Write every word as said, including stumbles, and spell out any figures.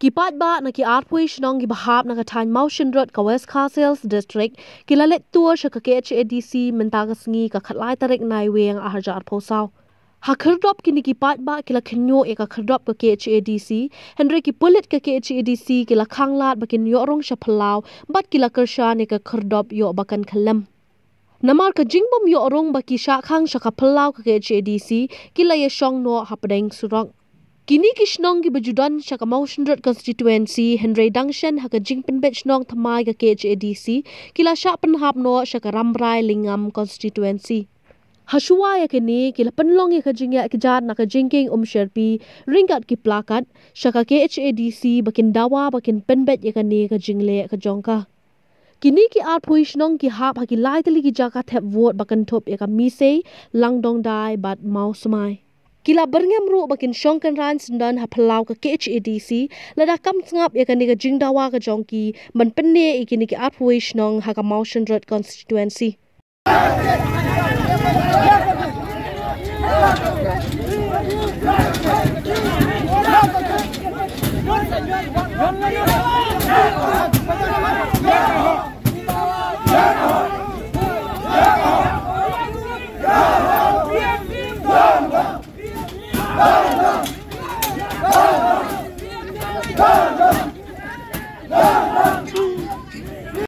Ki paidbah na ki arphew shnong kiba hap na ka thaiñ Mawshynrut ka West Khasi Hills District ki la leit tour sha ka K H A D C mynta ka sngi ka khatlai tarik Naiwieng arhajar arphew saw. Ha khyrdop kine ki paidbah ki la khynñiuh ïa ka khyrdop ka K H A D C, hynrei ki pulit ka K H A D C ki la khang lad ba kin ïoh rung sha phyllaw bad ki la kyrshan ïa ka khyrdop ïoh ba kan khyllem. Namar ka jingbym ïoh rung ba ki shah khang sha ka phyllaw ka K H A D C, ki la ïashong noh hapdeng surok. Kine ki shnong kiba ju don sha ka Mawshynrut constituency, hynrei dang shen ha ka jingpynbeit shnong thymmai ka K H A D C, ki la shah pynhap noh sha ka Rambrai Lyngngam constituency. Hashuwa ïa kane ki la pynlong ïa ka jingeh kjat na ka jingkieng Umsherpi ryngkat ki plakat sha ka K H A D C ba kin dawa ba kin pynbeit ïa kane ka jingleh ka jong ka. Kine ki arphew shnong ki hap ha ki lai tylli ki jaka thep vote ba kynthup ïa ka Misei, Langdongdai bad Mawsmai. Ki la byrngem ruh ba kin shong kynran syndon ha phyllaw ka K H A D C lada kam sngap ïa kane ka jingdawa ka jong ki ban pynneh ïa kine ki arphew shnong ha ka Mawshynrut constituency.